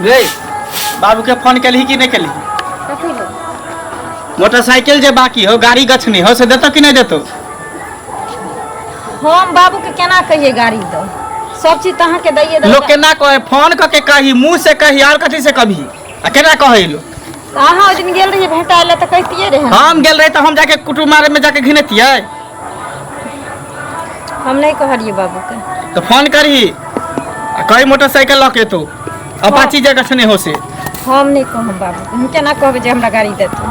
रे बाबू के फोन केलही कि नहि केलही? कथी ले? मोटरसाइकिल जे बाकी हो, गाड़ी गछनी हो, से देतो कि नहि देतो? हम बाबू के केना कहिए गाड़ी दो, सब चीज तऽ अहाँके दैये लोग देलक। केना कहे? फोन कऽ के कही, मुंह से कही, और कथी से कभी आ केना कहे लोग? तऽ अहाँ ओहि दिन गेल रहियै भेंटाय लए तऽ कहितियै रहए। हम गेल रही तऽ हम जाके कुटुम मारे में जाके घिनेतियै? हम नहि कहलियै बाबू के। तऽ फोन करही आ कही मोटरसाइकिल लऽ के एतौ, अपाची जे गछने हो से। हम नहि कहब बाबू के, हम केना कहबै जे हमरा गाड़ी देतौ?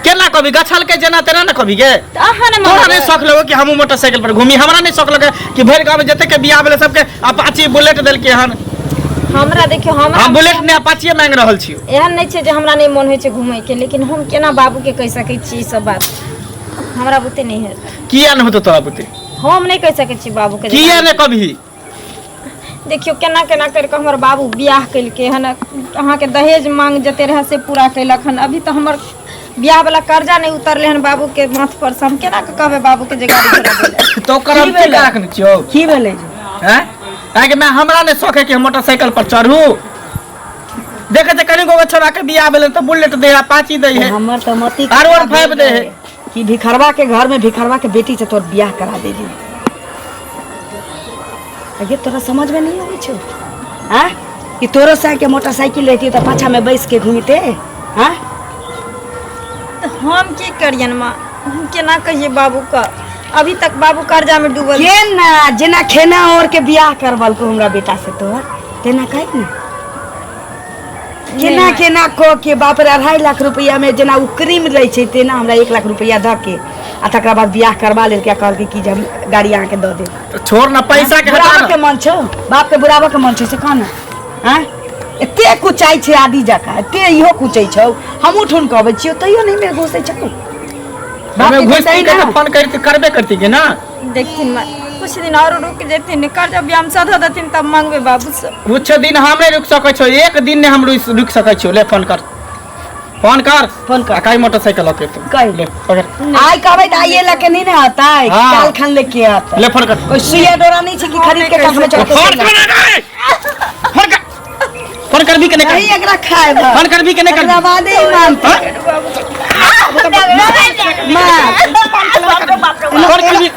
केना कहबी? गछल के जेना तेना ने कहबी गे। तऽ अहाँ ने तोरा मंगबै। नहि शौक लगो कि हमहूँ मोटरसाइकिल पर घूमी? हमरा नहि शौक लगे कि भरि गाँव में जते के बियाह भेलै सबके अपाची बुलेट देलकै हन? हमरा देखियौ, हमरा हम बुलेट नहि, अपाचिए मांगि रहल छी। एहन नहि छै जे हमरा नहि मोन होइ छै घूमयके, लेकिन हम केना बाबूके कहि सकै छी ई सब बात? हमरा बुते नहि हैत। किया नहि होतो तोरा बुते? हम नहि कहि सकै छी बाबूके जे किया गाड़ी। नहि कभी? देखियौ, केना केना करि कऽ हमर बाबू बियाह केलकै हन, अहाँके दहेज मांग जते रहए से पूरा केलक हन। अभी तऽ हमर बियाह वाला कर्जा नहि उतरलै हन बाबूके माथ पर से, हम केना कऽ कहबै बाबूके जे गाड़ी घोड़ा दै लए? तो ओकर हम की की भेलै? रखने छियौ? की भेलै? हैं, काहे कि मैं हमरा नहि शौक है कि हम मोटरसाइकिल पर चढ़ू। देखे छै कनि गो छोड़ा के बियाह भेलै तऽ बुलेट दे है, अपाची दे है। हमर तऽ मति आर वन फाइव दे है। कि भिखरवा के घर में भिखरवा के बेटी से तोर बियाह करा देली। अगे तोरा समझ में नहीं आबै छौ? आँ, कि तोरो साइकिल के मोटरसाइकिल रहती तऽ पाछा में बैस के घूमते? आँ? तऽ हम की करियन माँ? हम केना कहियै बाबूके? अभी तक बाबू कर्जा में डूबल। केना जेना खेना और के बियाह करबलको हमरा बेटा से तोहर, तेना कहि ने केना केना कऽ के, बाप रे, 2.5 लाख रुपैआ में जेना ओ क्रीम लै छै तेना हमरा 1 लाख रुपैआ दऽ के आ तकरा बाद बियाह करबा लेलकै आ कहलकै कि जे हम गाड़ी अहाँके दऽ देब। तऽ छोड़ ना पैसा के, हटा। बुढ़ाबा के मन छौ बाप के, बुढ़ाबा के मन छौ से कह ने। आँय, एते कुचाइ छै आदि जकाँ, एते इहो कुचै छौ, हमहूँ ठुन कऽ अबै छियौ तैयो नहि मे घुसै छौ बाप हमे के। घुसती सही के ना तऽ फोन करती, करबे करती के ना। देखथिन माँ, कुछ दिन और रुक जेथिन, कर्जा भी हम सधा देथिन तब मांगबै बाबू से। कुछ दिन हम नहीं रुक सकै छौ, एक दिन नहीं हम रुक रुक सकै छौ। ले फोन कर, फोन कर। फोन कर। आ कहीं मोटरसाइकिल लके तू। कही। ले पकड़। आइ कहबै तऽ आइए लऽ के नहीं ने आता। हाँ। काल खन लेके आता। ले फोन कर। कोई सुइया डोरा नहीं छै कि खरीद के काख में चढ़ के फोन चलि कर ना रे। फोन कर, फोन कर भी के नहीं? नहीं कर एकरा खाए बा। फोन कर भी के नहीं? कर एकरा बादे ही मानते मार। फोन कर भी।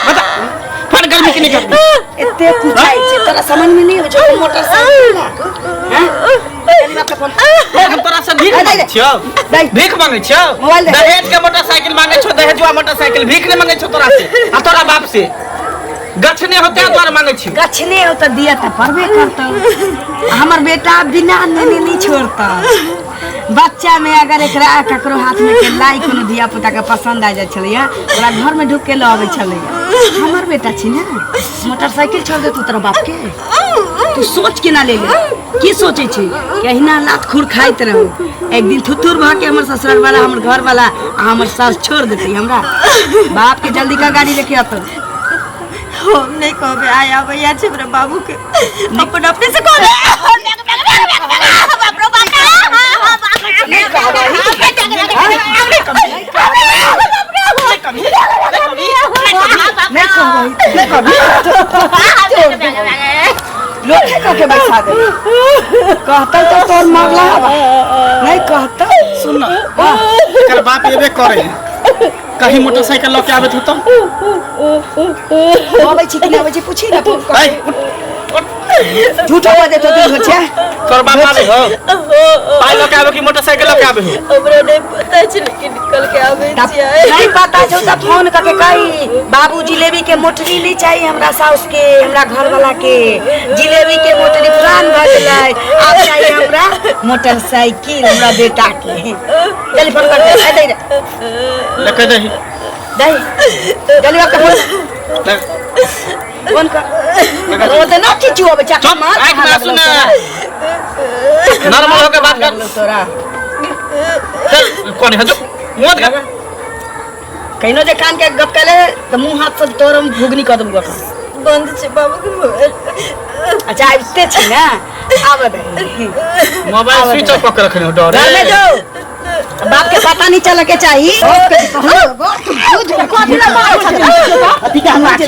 बता, फोन कर भी के नहीं कर? एते कुचाइ छै, तोरा समझ में नहीं आबै छौ मोटरसाइकिल ला? हैं? चल बाप के फोन। हम तोरा से भीख दे, मांगै दे। छियौ? दे। भीख मांगै छियौ? मोबाइल दे। दहेज के मोटरसाइकिल मांगै छौ, दहेजुआ मोटरसाइकिल। भीख नहीं मांगै छौ तोरा से आ तोरा बाप से, गछने होते द्वार मांगै छियौ। गछने हो तऽ दिया तऽ पड़बे करतौ। हमर बेटा बिना नेने नहीं छोड़ता। बच्चा में अगर एकरा ककरो हाथ में के लाई कोनो धिया पुता के पसंद आ जाइ छलैया, ओकरा घर में ढुक के लऽ अबै छलैया। हमर बेटा छी ने, मोटरसाइकिल छोड़ दे तू तोरा बाप के। तू सोच के ना ले ले। की सोचै छी कि अहिना लात खुर खाइत रहू, एक दिन थुथुर भऽ के हमर ससुराल वाला, हमर घर वाला आ हमर सास छोड़ देतै हमरा बाप के? जल्दी का गाड़ी लेके अतौ। हम नहीं कहबै, आइ आबैया छै हमरा बाबू के, अपन अपने से कहबै। नहीं कहबै। नहीं कहबै, नहीं कहबै, लोथे कह के बैठा दे। कहतौ तो तोर मरला हवा नहीं कहतौ। सुन ना, एकर बाप एबे करे है, कहीं मोटरसाइकिल लऽ के आबैत होतो। अबै छी कि नहि अबै छी, पूछी ना फोन कर। ऐ, उठ, उठ। झूठो बजे तो दिन हो छै। तोर बाप आबे हो, पाइ लऽ के आबे कि मोटरसाइकिल लऽ के आबे हो? हमरा नहीं पता छै, लेकिन निकल के आबै छियै। नहीं पता छौ तऽ फोन करके कही, बाबू जिलेबी के मोटरी नहीं चाहिए हमरा साउस के, हमरा घर वाला के जिलेबी के मोटरी पुरान भऽ गेलै, आब चाहिए हमरा मोटरसाइकिल हमरा बेटा के। जल्दी फोन कर दे, ए, दे दे। ले कह दही। दे जल्दी बाप के फोन। ले। फोन कर, रोते ना खींचू अब चाक चुप, मार। आँख में आंसू ना, नॉर्मल होके बात कर। तोरा चल, कौन है जो मत कर। कहिनो जे कान के गप कैले तऽ मुंह हाथ सब तोर हम घुघनी कऽ देबौ अखन। बंद छै बाबू के मोबाइल। अच्छा, आबिते छै ने, आबऽ दे। मोबाइल स्विच ऑफ कऽ के रखने हो डर। घर में जो। बाप के पता नहीं चले के चाहिए। अथी के हल्ला छै।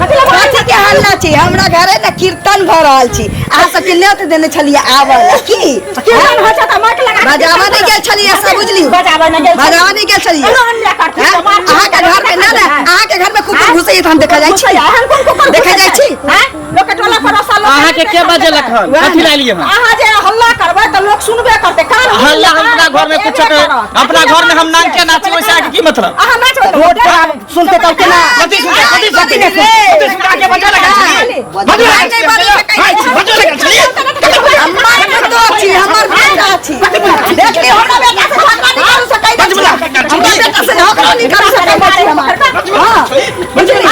कथी के हल्ला छै? हमरा घरे ने कीर्तन भऽ रहल छी, अहाँ सबके न्योत देने छलियै आबऽ लए। की कीर्तन होइ छै तऽ माइक लगा बजाबऽ नहि गेल छलियै से बुझलियौ? बजाबऽ नहि गेल। बजाबऽ नहि गेल छलियै। छलियै। अहाँके घर में ना ना, अहाँके घर में कुकुर घुसैया तऽ हम देखऽ जाइ छी? एहन कोन कुकुर देखऽ जाइ छी? हैं? लोक के टोला पड़ोसा लोक अहाँके के बजेलक हन? कथी लए एलियै हन? अहाँ जे हल्ला करबै तऽ लोक सुनबे करतै। कान हल्ला हम अपना घर में कुछ अपना घर में हम नाचे नाची, ओइसे अहाँके की मतलब? अहाँ नाचबै रोड पर आब सुनते तब केना? कथी सुनते? कथी सुनते? कथी सुनते? अहाँके बजे लगल छलियै? बजे लगल नहि बजै सकै छी। बजे लगल छलियै? हमर पुतोह छी, हमर बेटा छी। देख लियौ, हमरा बेटा से झगड़ा नहि करू सकै छी। हमरा बेटा से झगड़ा नहि करू सकै छी हमर। हाँ, बुझलियै?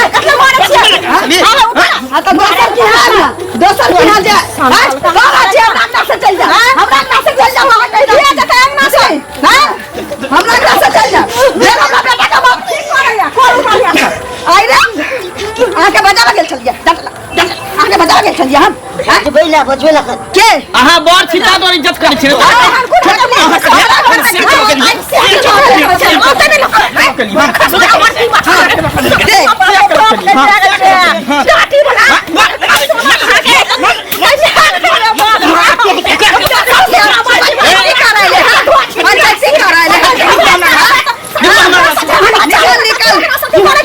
हाँ, तऽ दोसर की हाल है? दोसर की हाल जे हाँ, तोरा छी, हमरा अंगना से चलि जा, हमरा अंगना से चलि जाउ। अहाँ कहि दिया जेतै अंगना से। हाँ, हमरा अंगना से चलि जा। देख हमरा बेटा के बाप की करैया? करू बढ़िया से। आइ रे, अहाँके बजाबऽ गेल छलियै? डटला, डटला। अहाँके बजाबऽ गेल छलियै हम? हाँ? बजबै बजबै लखन के? अहाँ बड़ छी ता दुआरे इज्जत करै छी।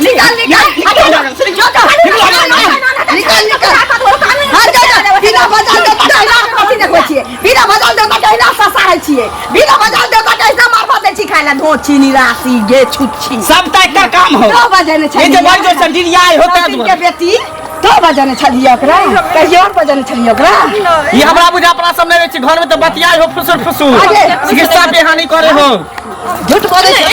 निकल निकल निकल निकल निकल। हट जा जा। बिना बजाल देता कहिना कथी देखबै छियै? बिना बजाल देता कहिना ससारै छियै? बिना बजाल देता कहिना मारफत दै छी खाय ला? धोची निरासी गे छुच्छी। सबटा एकर काम हो। तो बजेने ई जे छलियै बड़ जोर से डिरियाइ हो ताहि के दुआरे। बेटी, तो बजेने छलियै ओकरा? कहियो और बजेने छलियै ओकरा? ई हमरा बुझा अपना सब नहि रहै छी घर में तऽ बतियाइ हो फुसुर फुसुर, आगे। चिकित्सा बेहानी करे हो। झूठ बोलै छै।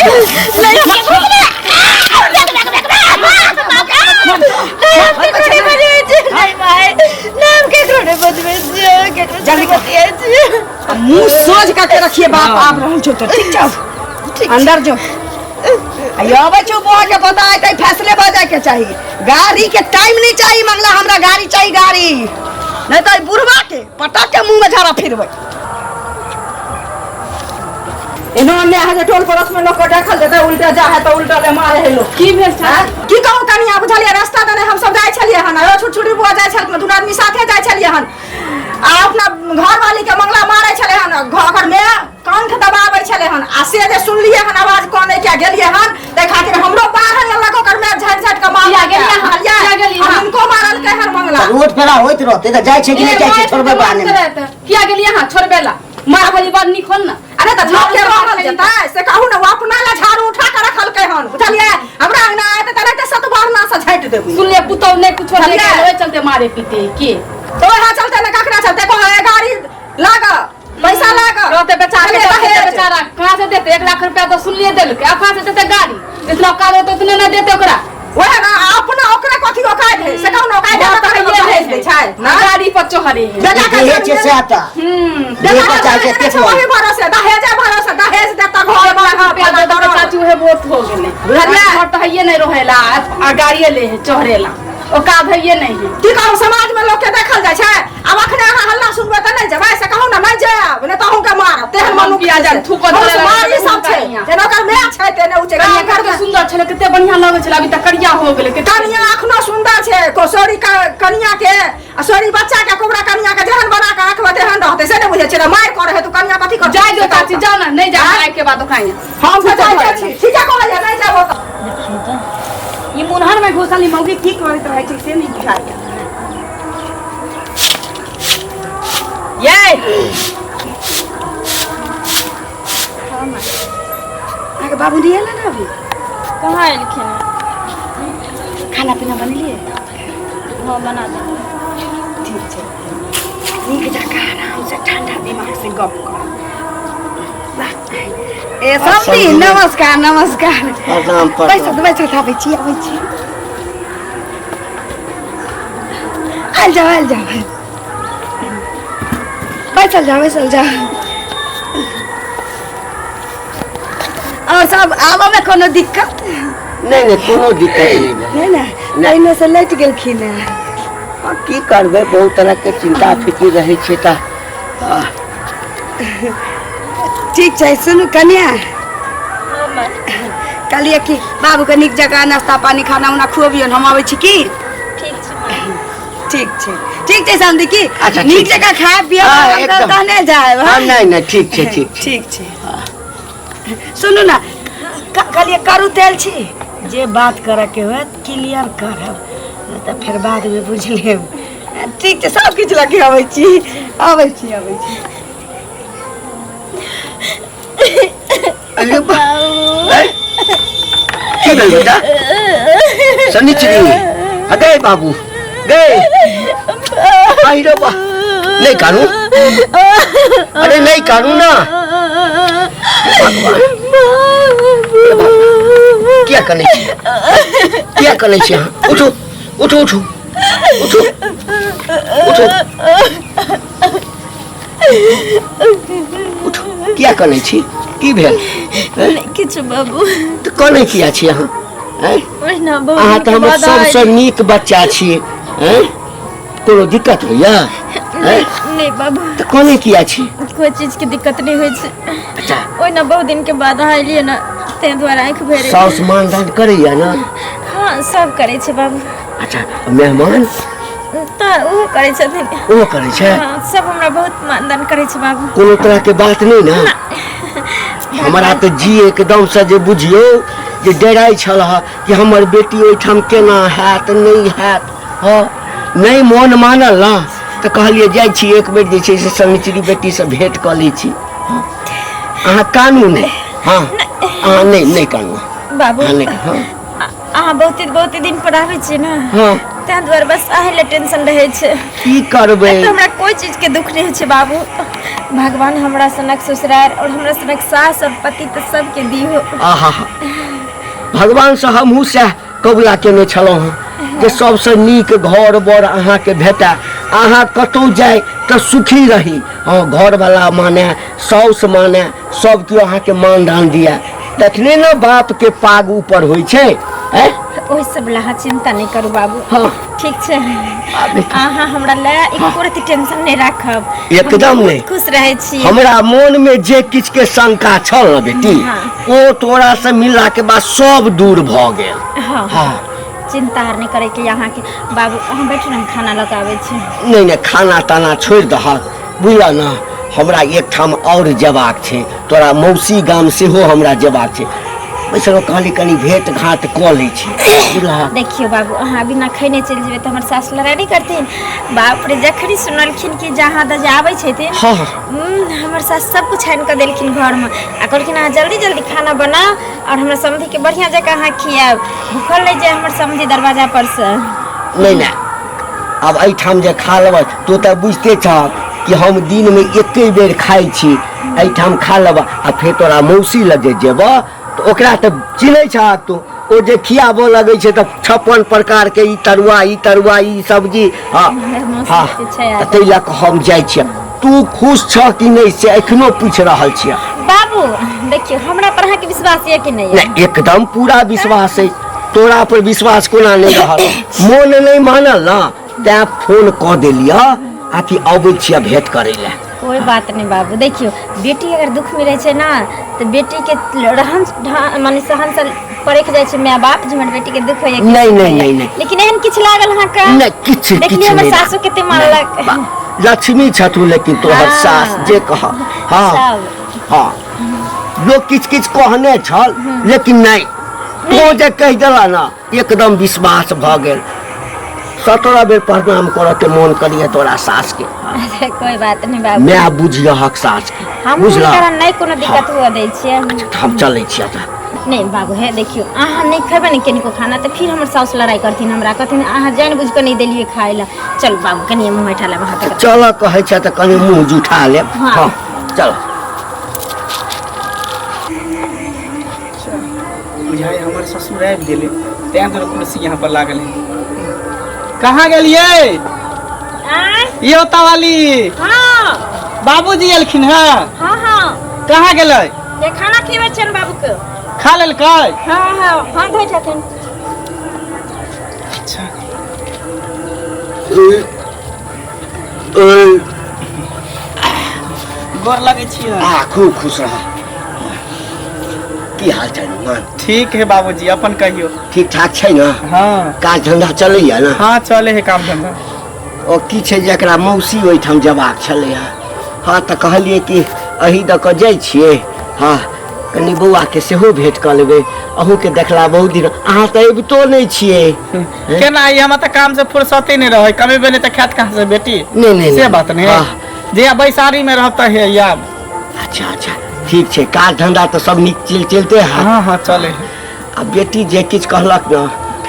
आ मुंह सोझ करके रखिए, बाप आब रहल छौ तो ठीक छौ। अंदर जो आ ई अबै छौ, बौआ के पता है फैसले भऽ जाय के चाही। गाड़ी के टाइम नहीं चाही मंगला, हमरा गाड़ी चाही गाड़ी, नहीं तो ई बुढ़वा के पटक के मुंह में झाड़ा फिरबै। एनो अन्याय है जे टोल पड़ोस में लोग के देखल जेतै, उल्टा जा है तऽ उल्टा ले मारे है लोग। की भेल छै? की कहू कनिया, बुझलियै, रास्ता दने हम सब जाइ छलियै हन, ओ छोट छोटी बुआ जाइ छलखिन, दुनू आदमी साथे जाइ छलियै हन, आ अपना घरवाली के मंगला मारै छलै हन, ओकर माय कंठ दबाबै छलै हन, आ से जे सुनलियै हन आवाज कनै के गेलियै हन, ताहि खातिर हमरो बाहर लेलक ओकर माय, झाड़ि झाड़ि के मारलकै। किया गेलियै हन? बुझलियै? किया गेलियै हन? आ हुनको मारलकै हन मंगला। रोड पर होइत रहतै तऽ जाइ छै कि नहि जाइ छै छोड़बै बहाने में? किया गेलियै अहाँ छोड़बै ला? मार भली बड़ नीक होल ना। अरे तऽ झोप के रहल जेतै से कहू ने? ओ अपना ला झाड़ू उठा के रखलकै हन, बुझलियै? हमरा अंगना आयत तऽ राते सतबरना से झाटि देबै। सुनलियै पुतहु नहि कुछो नहि बुझलियै? कयल, ओहि चलते मारे पीटे के तो वएह चलते ने, ककरा चलते कहै गाड़ी लाग, पैसा लाग। रहते बेचारा के बुझलियै? रहते दहेज। बेचारा कहाँ से देते? 1 लाख रुपया तो सुनलियै देलकै, आब कहाँ से देते गाड़ी? जितना काज होते उतने नहीं देते ओकरा। वएह ने, अपना ओकरा कथी औकात है से कहू ने? औकात है तऽ लोक दहेज दै छै ना गाड़ी पर चढ़े है। बेटा के दहेज छै जन्म सएह टा। हम्म। दहेज पर चाहै छै बेटा एतेक वही भरोसे, दहेजे भरोसे, दहेज देता घर 1 लाख रुपया दे दो चाची, उहे बहुत हो गेलै। बुझलियै? घर तऽ हइये नहीं रहेला आ गाड़िए ले है चढ़ेला, औकात हइये नहीं है। की कहू, समाज में लोक के देखल जाइ छै। आब अखने अहाँ हल्ला सुनबै तऽ नहि जेबै से कहू ने? नहि जायब, नहि तऽ अहूँके मारब। तेहन मनुख किया जान, थूको धरे लगै मारी छै सब छै। हुनका। जेना ओकर माय छै तेने उ छै। कनिया घर कते सुंदर छलै, कते बढ़िया लगै छलै, अभी तऽ करिया हो गेलै कते। कनिया अखनो सुंदर छै। सॉरी, कनिया के आ सॉरी, बच्चा के कोबरा कनिया के जेहन बना के रखबै तेहन रहतै, से नहि बुझै छियै? मारि करे है तू कनिया कथी करतै? जाय दो चाची, जाओ ना, नहीं जाओ आए के बाद ओकरा हम तऽ जाइ छी, ठीके कहलियै, नहि जाबो तऽ। ई मुनहर में घुसल ई मौगी की करैत रहै छै से नहि बुझाइया। ये अहाँके बाबू नहि एला ने अभी? कहाँ एलखिन हन। खाना पीना बनेलियै? हाँ, बना दे। ठीक छै, नीक जकाँ आराम से ठंडा दिमाग से गप कर। ए समधी, नमस्कार नमस्कार। प्रणाम प्रणाम। बैसत बैसत, आबै छी आबै छी। आयल जाओ आयल जाओ, बैसल जाओ बैसल जाओ। और सब आबऽ में कोनो दिक्कत? नहि नहि, कोनो दिक्कत नहि भेल। नहि ने? पहिने से लटि गेलखिन हेँ। आ, की करबै, बहुत तरहके चिन्ता फिकिर रहै छै तऽ ठीक छै। सुनू कन्या, कहलियै कि बाबूके नीक जकाँ नाश्ता पानी खाना उना खुअबियौन, हम अबै छी की? ठीक छै माँ। ठीक छै, ठीक छै समधी की। अच्छा, नीक ठीक छै। जकाँ खायब पियब हाँ, आराम करब एकदम। तहने जायब। हाँ, नहि नहि, ठीक छै, ठीक छै। ठीक छै। सुनू ने, कहलियै करू तेल छी, जे बात करऽके होयत क्लियर करब, नहि तऽ फेर बादमे बुझि लेब। ठीक छै, सब किछु लऽ के अबै छी, अबै छी, अबै छी। अरे बा, ए, की भेल बेटा? शनिचरी आ गए बाबू गए, आई रे बा, नहीं कानू, अरे नहीं कानू ना। भगवान, किया कनै छी, किया कनै छी अहाँ? उठू उठू उठू उठू उठू उठू, किया कनै छी, की भेल? नहि किछु बाबू। तऽ कनै किया छी अहाँ? आँय? ओहिना बहुत अहाँ दिनके तऽ हमर बाद सबसँ आयल। नीक बच्चा छी। आँय, कोनो दिक्कत होइया? आँय? नहि बाबू। तऽ कनै किया छी? कोइ चीजके दिक्कत नहि होइ छै। अच्छा। ओहिना बहुत दिनके बाद अहाँ एलियै ने, ताहि दुआरे आँखि भरि गेल। साउस मानदान करैया ने? हँ, सब करै छै बाबू। अच्छा, मेहमान? तऽ ओहो करै छथिन। ओहो करै छै? हँ, सब हमरा बहुत मानदान करै छै बाबू। कोनो तरहके बात नहि ने? हमरा तऽ जी एकदमसँ जे बुझियौ जे डराइ छल हँ कि हमर बेटी ओहिठाम केना हैत नहि हैत। हँ, नहि मोन मानल ने तऽ कहलियै जाइ छी एक बेर जे छै से शनिचरी बेटीसँ भेँट कऽ लै छी। हँ, अहाँ कानू नहि। हँ, अहाँ नहि नहि कानू बाबू। अहाँ नहि। हँ, अहाँ बहुते बहुते दिन पर आबै छियै ने, हँ, ताहि दुआरे बस अहीं लए टेंशन रहै छै। की करबै, तऽ हमरा कोइ चीजके दुःख नहि होइ छै बाबू। भगवान हमरा सनक ससुरार और हमरा सनक सास और पति तऽ सबके दिहो। आहा, भगवानसँ हमहूँ सएह कबुला केने छलहुँ हँ जे सबसँ नीक घर बर अहाँके भेटए, अहाँ कतहु जाइ तऽ सुखी रही। हँ, घरवला माने, साउस माने, सब केओ अहाँके मानदान दिए, तखने ने बापके पाग ऊपर होइ छै। आँय? ओहि सब लए अहाँ चिंता नहि करू बाबू। हँ। ठीक छै। अहाँ हमरा लए एको रति टेंशन नहि राखब। एकदम हम बहुत नहि। खुश रहै छी। हमरा मोन में जे किछ के शंका छल ने बेटी, हाँ। ओ तोरा से मिलला के बाद सब दूर भ गेल। हाँ। हाँ। चिंता आर नहि करे के अहाँके बाबू। अहाँ बैठू ने, हम खाना लऽ कऽ आबै छी। नहीं नहीं, खाना ताना छोड़ि दहक, बुझल ने, हमरा एकठाम आओर जेबाक छै, तोरा मौसी गाम सेहो हमरा जेबाक छै। बैसल कहली कनी भेंट घाट कऽ लै छी, बुझलहक? देखियौ बाबू, अहाँ बिना खैने चलि जेबै तऽ हमर सास लड़ाइ नहि करथिन? बाप रे, जखन सुनलखिन कि जहाँ दऽ जे आबै छथिन, हाँ। हमर सास सब कुछ आनि कऽ देलखिन घरमे आ कहलखिन अहाँ जल्दी जल्दी खाना बनाउ और हमरा समधिके बढ़िआँ जकाँ अहाँ खियाएब, भूखल नहि जाय हमर समधि दरवाजा पर से। नहि नहि, आब एहिठाम जे खा लेबै, तू तऽ बुझिते छहक कि हम दिनमे एके बेर खाइ छी। एहिठाम खा लेबह आ फेर तोरा मौसी लग जे जेबह तऽ ओकरा तऽ चिन्है छहक तू, ओ जे खियाबऽ लगै छै तऽ 56 प्रकारके ई तरुआ, ई तरुआ, ई सब्जी। हँ हँ, तऽ ताहि लऽ कऽ हम जाइ छियै। तू खुश छह कि नहि से एखनो पूछि रहल छियै। बाबू देखियौ, हमरा पर अहाँके विश्वास यऽ कि नहि? नहि, एकदम पूरा विश्वास अछि तोरा पर। विश्वास कोना नहि रहल? मोन नहि मानल ने, तैं फोन कऽ देलियऽ आ कि अबै छियै भेंट करै लए। कोई बात नहीं बाबू। देखियौ, बेटी अगर दुख में रहै छै ना तऽ बेटी के रहन माने सहन से परख जाइ छै माय बाप जे हमर बेटी के दुख होइए कि नहीं, सुख नहीं, होइए। नहीं, नहीं। लेकिन एहन किछु लागल अहाँके? नहि, किछु देखलियै किछु हमर नहि। सासु कते मानलक। लक्ष्मी छथु लेकिन तोहर हाँ। सास जे कह। हाँ। सब। हाँ, लोक किछु किछु कहने छल, लेकिन नहि, तो जे कहि देला ना, एकदम विश्वास भऽ गेल। 17 बेर प्रणाम करऽ के मोन करिए तोरा सास के। अरे कोई बात नहीं बाबू। माय बुझियहक सास के। हम बुझलह? हुनकर नहि कोनो दिक्कत हुअ दै छियै। तऽ हम चलै छियै तऽ। नहीं बाबू, हे देखियौ, अहाँ नहीं खेबै ने कनिको खाना तऽ फिर हमर साउस लड़ाइ करथिन हमरा, कहथिन अहाँ जानि बुझि कऽ नहि देलियै खाय लए। चल बाबू, कनिए मुँह बैठा लेब अहाँ तऽ। चलऽ कहै छै तऽ कनि मुँह जुठा लेब। हाँ। हाँ, चल। बुझाइ हमर ससुर आबि गेलै, तें दुआरे कुर्सी यहाँ पर लागल है। कहाँ गेलियै आँय? ये ओता वाली? हाँ। बाबूजी एलखिन हँ? हाँ हाँ। कहाँ गेलै? ये खाना खिबै छियनि बाबूके। खा लेलकै? हाँ हाँ, हाथ धोइ छथिन। अच्छा। गोर लगै छियै। आ खूब खुश रह। की हाल चाल मान? ठीक है बाबूजी, अपन कहियो। ठीक ठाक छै ने? हाँ। काज धंधा चलैया ने? हाँ चले है काम धंधा। ओ की छै जे एकरा मौसी ओहिठाम जयबाक छलैया। हाँ तऽ कहलियै कि अही दऽ कऽ जाइ छियै। हाँ कनि बौआके सेहो भेंट कऽ लेबै, अहूँके देखला बहुत दिन। अहाँ तऽ अबितो नहि छियै। केना आई, हमरा तऽ काम से फुर्सते नहि रहै, कमेबे नहि तऽ खायत कहाँ से बेटी। नहि नहि से नहि। बात नहि। हाँ। जे बैसारी में रहब तऽ हे आब। अच्छा अच्छा ठीक छै, काज धंधा तऽ सब नीक चलते है। हाँ हाँ चले है। आ बेटी जे किछु कहलक ने,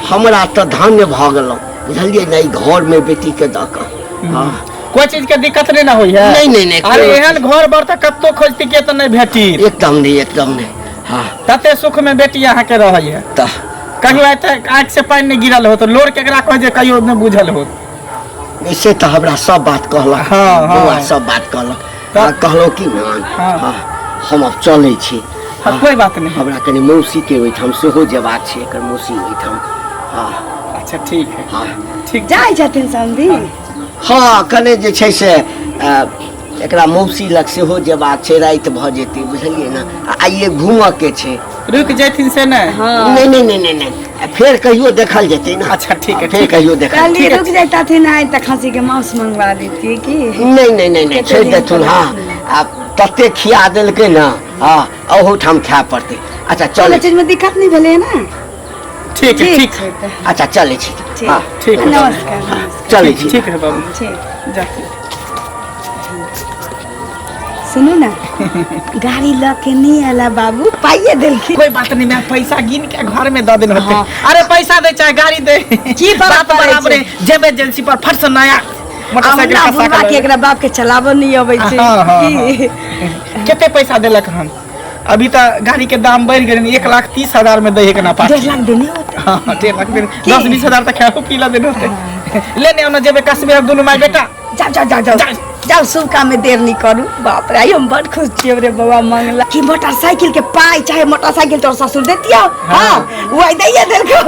हमरा तऽ धन्य भऽ गेलहुँ, बुझलियै ने, ई घरमे बेटीके दऽ कऽ। हाँ कोई चीज के दिक्कत नहीं ना होई है। नहीं, नहीं, नहीं, अरे कोनो एहन घर बर तऽ कतौ खोजती के तऽ नहीं भेटी। एकदम नहीं, एकदम नहीं। हाँ तते सुख में बेटी अहाँ के रहै है। तऽ कहियो आइ तक आँखि से पानि नहीं गिरल हो तऽ लोर केकरा कहै जे कहियो नहीं बुझल हो। नहीं, से तऽ हमरा सब बात कहलक। हाँ, हाँ। बौआ सब बात कहलक। तऽ- आ, कहलहुँ कि ने, हाँ। हाँ, हम आब चलै छी। हाँ, कोई बात नहीं। हमरा कनि मौसी के ओहिठाम सेहो जेबाक छै, एकर मौसी ओहिठाम। हाँ। अच्छा ठीक है। हाँ। ठीक। जाइ छथिन समधी? हाँ कने जे छै से एकरा मौसी लग सेहो जेबाक छै, राति भऽ जेतै, बुझलियै ने। आ आइए घूमऽ के छै। रुकि जैथिन से नहि? हाँ। नहीं नहीं नहीं नहीं नहीं, फेर कहियो देखल जेतै ने। अच्छा ठीक है, फेर ठीक है। कहियो देखल। कहलिए रुक जैतथिन आइ तऽ खस्सी के मांस मंगवा देतियै की। नहीं नहीं नहीं नहीं, छोड़ि देथुन। हाँ आ तते खिया देलकै ने, हाँ अहूठाम खाय पड़तै। अच्छा कोनो चलै। चीज में दिक्कत नहीं भेलै ने? ठीक है, ठीक। छै तऽ। अच्छा चलै छी। ठीक। हाँ ठीक है। नमस्कार, नमस्कार। चलै छी। ठीक है बाबू। ठीक। जाते। सुनू ना, गाड़ी लऽ के नहीं आला बाबू, पाइए देलखिन। कोई बात नहीं, मैं पैसा गिन के घर में दऽ देने होते। हाँ। अरे पैसा दे चाहे गाड़ी दे, की फर्क बात पड़ै बराबर छै? है। जेबे एजेंसी पर फट से नया मोटरसाइकिल हमरा खसा के बुढ़वा के लऽ एकरा बाप के चलाबऽ नहीं अबै छै। हाँ, हाँ, की? लेबै। कते पैसा देलक हन? अभी तऽ गाड़ी के दाम बढ़ि गेल, 1,30,000 में दै है के ना पास। 1.5 लाख देने होते। हाँ, 1.5 लाख देने। की? 10-20 हजार तक खाओ पीला देने होते। ले नहीं आना जेबे कश्मीर अब दुनू माय बेटा। जाओ जाओ जाओ जाओ जाओ, शुभ काम में देर नहीं करू। बाप रे, आइ हम बड़ खुश छियै रे बौआ। मंगला कि मोटरसाइकिल के पाई चाहे मोटरसाइकिल तोर ससुर देतियो। हाँ वो आई दैये देलकौ।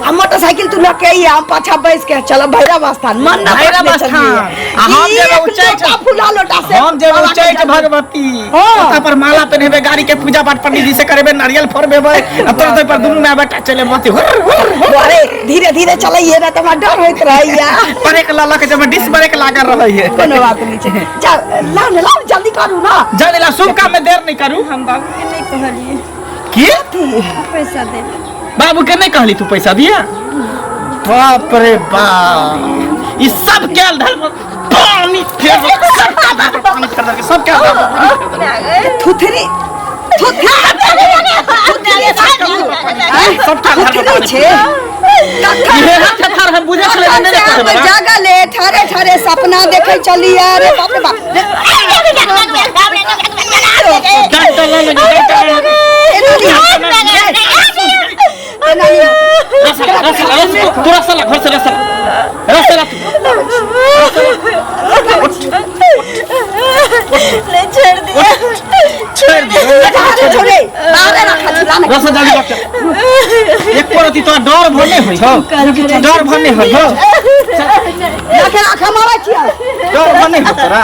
आ मोटरसाइकिल तू लके आइए, हम पाछा बैस के चलब भैरव स्थान। मन ना भैरव बदले स्थान। चलिए। आ हम ई जेबै एक उच्चैठ। लोटा फुला लोटा से हम जेबै बाबा के उच्चैठ जल। भगवती। हाँ। ओतऽ पर माला पहिनेबै, गाड़ी के पूजा पाठ पंडित जी से करेबै, नारियल फोड़बेबै, आ तुरंत पर दुनू माय बेटा चले मती हुर हुर हुर। अरे धीरे धीरे चलैये ना, तऽ हमरा डर होइत रहैया। ब्रेक लऽ लऽ के जब डिस्क ब्रेक लागल रहैये। कोनो बात नहीं छै, जाओ लाओ ने, लाओ जल्दी करू ना। जल्दी ला, शुभ काम में देर नहीं करू। हम बाबू के नहीं कहलिए की पैसा दे। बाबू के नहीं कहली तू पैसा दिया? बाप रे बाप, ई सब कैल धर्म पानी फेर देलकै, सब कैल धर्म पानी फेर देलकै, सब कैल धर्म पानी फेर देलकै। थुथरी थुथरी सब कैल धर्म थुथरी पानी छै। इहे थेथर हम बुझै छलै नहि तखन से कहबै। हम जगले ठहरे ठहरे सपना देखै छलियै। अरे बाप रे बाप, डॉक्टर लऽ लगे, डॉक्टर लऽ लगे। एना नहीं। रसला, रसला, रसला, तू रसला, घर से रसला। रसला तू। नहीं छोड़ दिया, छोड़ दे। अरे छोड़े, बाहरे रखा छी, ला ने। रसला जल्दी डॉक्टर। एको रति तोरा डर भर नहि होइ छौ? डर भर नहि होइ छौ? रखे राख, हम आबै छियै। डर भर नहि होइ तोरा?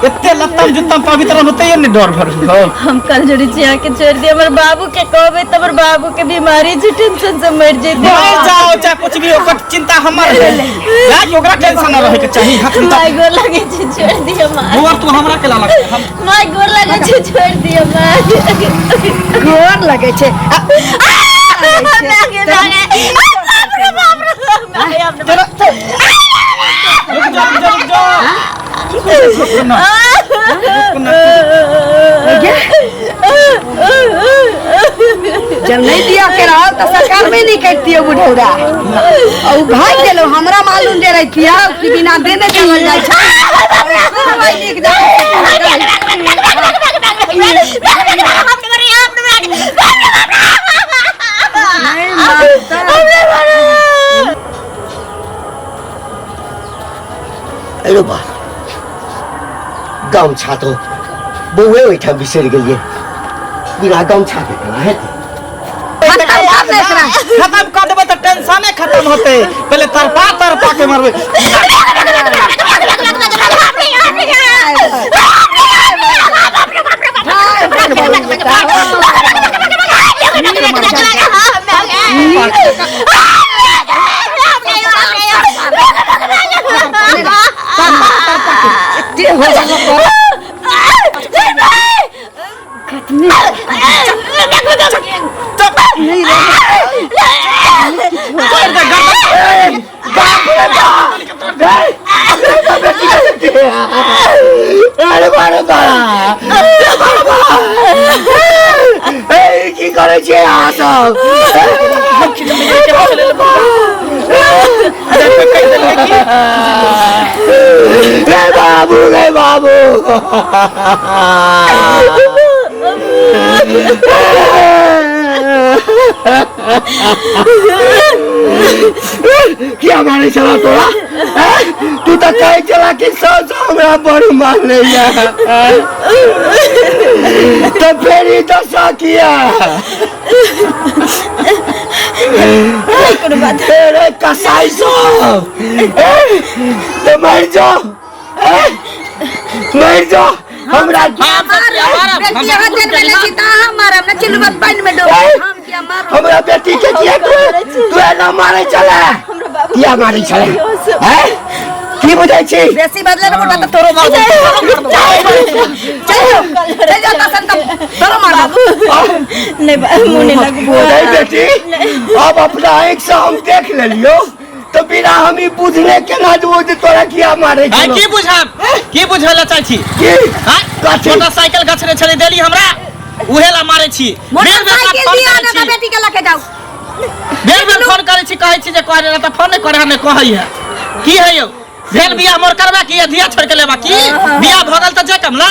एते लत्तम जुत्तम पवित्र होतै ने डर भर होइ छौ? हम कल जोड़ी छी अहाँके छोड़ दिया। हमर बाबू के कहबै तऽ हमर बाबू के बीमारी छै, टेंशन से मरि जेतै। मरि जाओ चाहे कुछ भी, ओकर चिंता हमर है। यार ओकरा टेंशन न रहै के चाही। हथ माय गोर लगै छै, छोड़ दिया माय। गोर तू हमरा के लालक हम। माय गोर लगै छै, छोड़ दिया माय। गोर लगै छै। माय, माय, बाप रे बाप रे, माय, अपने रुक जा, रुक जा, रुक जा। रुक ना, रुक ना। जब नहीं दिया के रहल तऽ सरकार में नहीं कटतियो बुढ़ौरा। और उ भागि गेलो, हमरा मालूम जे रहितिया कि बिना देने चलल जाइ छै। भाई नीक जाइ। नहीं मानता। अरे बा, गमछा तो बौए ओहिठाम बिसरि गेलियै, बिना गमछा के केना हेतै? खत्म कर दे एकरा। खत्म कऽ देबै तऽ टेंशने खत्म होतै। पहिले तरपा तरपा के मारबै। अरे बारे ए की करै छियै अहाँ सब रे बाबू रे बाबू किया मारै छला तोरा हैं? तू तऽ कहै छला कि सौ सौ हमरा बड़ मानैया तऽ फेर ई दशा किया कोनो बात रे कसाई सब ए, तऽ मरि जाओ ए, मरि जाओ हमरा बेटी अहाँ जनमे छी तऽ अहाँ मारब ने चिलुआ पानि में डूब हम किया मारब हमरा बेटी के किया तू तू एना मारै छले किया मारै छले हैं की बुझै छी बेसी बदले ने मोटा तऽ तोरो मार चल चल जा तसन तब तोरो मार नहीं मुँह नहीं लगबो नहीं बेटी अब अपना आँख से हम देख लेलियो तो बिना हम ई बुझने केना देबो जे तोरा किया मारै आइ छलो की बुझाब की बुझै लए चाहै छी की आँय? कथी? मोटरसाइकिल गछने छलै देली हमरा उहे ला मारै छी बेर बेर मोटरसाइकिल फोन दिया करै ना छी बेटी के लके जाओ बेर बेर फोन करै छी कहै छी जे कहै रहे तऽ फोन नहि करै नहि कहै है की है यौ भेल बियाह मोर करबा की धिया छोड़ के लेबा की बियाह भऽ गेल तऽ जे कमला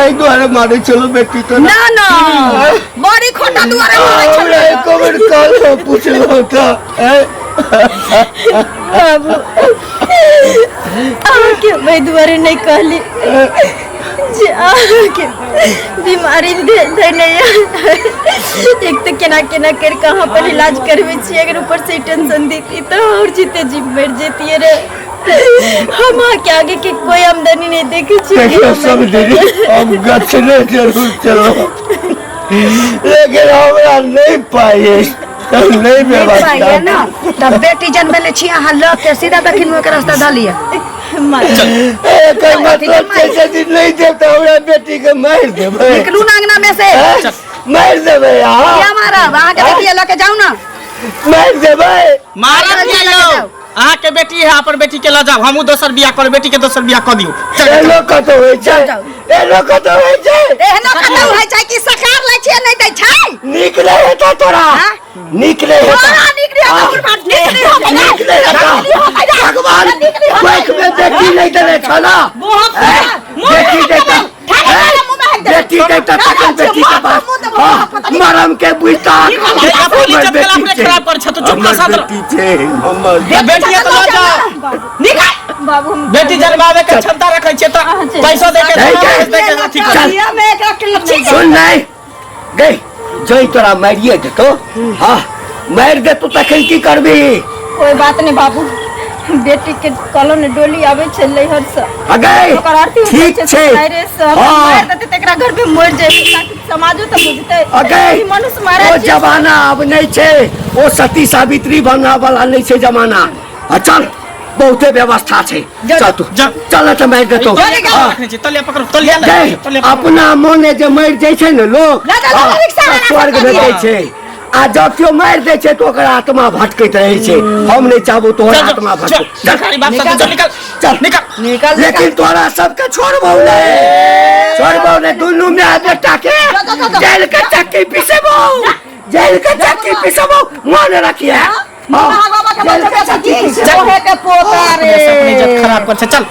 एहि दुआरे मारै छलो बेटी तोरा ना ना बड़ी खोटा दुआरे मारै हमरा छलै एको बेर कहलो पुछलो तऽ ऐं? बाबू अहाँके हम एहि दुआरे नहि कहली जे अहाँके बीमारी धरने एक तऽ केना केना करि कऽ अहाँ अपन इलाज करबै छी अगर ऊपर से टेंशन देती तऽ आओर जीते जी मरि जैतियै रे हम अहाँके आगे के कोई आमदनी नहि देखै छियै देखियौ सब दीदी हम गछने जरूर चलो लेकिन हमरा नहि पाइ अछि तब नहि व्यवस्था ना तब बेटी जन्मेले छी अहाँ लऽ के सीधा दक्षिण मुँह के रास्ता धऽ लिअ एकर मतलब छै यदि नहि देब तऽ हमरा बेटी के मारि देबै निकलू ना अंगना में से हैं? मारि देबै अहाँ क्या मारब अहाँ के बेटी लऽ के जाउ ना मारि देबै मारब लऽ किया के यौ जाउ। अहाँके बेटी है अपन बेटी के लऽ जाउ हमहूँ दोसर बियाह करब बेटी के दोसर बियाह कऽ दियौ चल एनो कतौ होइ छै जाउ। एनो कतौ होइ छै एहनो कतौ होइ छै कि सकार लै छियै नहि दै छै नीक नहि हेतौ तोरा हाँ? नीक नहि हेतौ तोरा नीक नहि हेतौ बुढ़बा, नीक नहि हेतौ ना। नीक नहि हेतौ नीक नहि हेतौ ना। भगवान नीक नहि हेतौ। कोख में बेटी नहि देने छल बेटी देता बेटी देता तखन बेटी के बात हाँ, मरम के बुझता अपन इज्जत के अपने खराब कर छ तू चुप कर साथ बेटी छै हमर बेटी के लऽ जाओ निकल बाबू हम बेटी जन्मावे के क्षमता रखै छै तऽ पैसा दे के नहीं, नहीं। दे के अथी कर चल। में एकरा के लक्षण सुन नहीं गई जई तोरा मारिए देतो हाँ मारि देतो तखन की करबी कोई बात नहीं बाबू बेटी के कहलो ने डोली आबै छै नैहर से अगे ओकर आरती उठै ठीक छै छै ससुरारे से हमरा हाँ। मारि देतै तऽ एकरा घर पे मरि जेबै ताकि समाजो तऽ बुझतै अगे ई मनुष्य मारै ओ छै जमाना आब नहि छै ओ सती सावित्री बनना वाला नहि छै जमाना आ चल बहुते व्यवस्था छै चल तू जा। चल तऽ मारि देतो हाँ। रखने छी तलिया पकड़ू तलिया गई, तलिया पकड़ू। अपना मोने जे मरि जाइ छै ने लोक ला, ला, ला, हाँ, रिक्शा तऽ वाला स्वर्ग सब भेटै छै आ जब केओ मारि दै छै तऽ ओकर आत्मा भटकैत रहै छै हम नहि चाहबो तोहर चल, चल, आत्मा चल, भटको सरकारी बाप साथे चल निकल चल निकल निकल लेकिन तोरा सबके छोड़बौ नहि छोड़बौ नहि दुनू माय बेटा के जेल के चक्की पिसेबौ जेल के चक्की पिसेबौ मन रखिए बाबा के जेल के बच्चा चक्की के पिसेबौ के पोता रे अपने से अपनी इज्जत खराब कर छै चल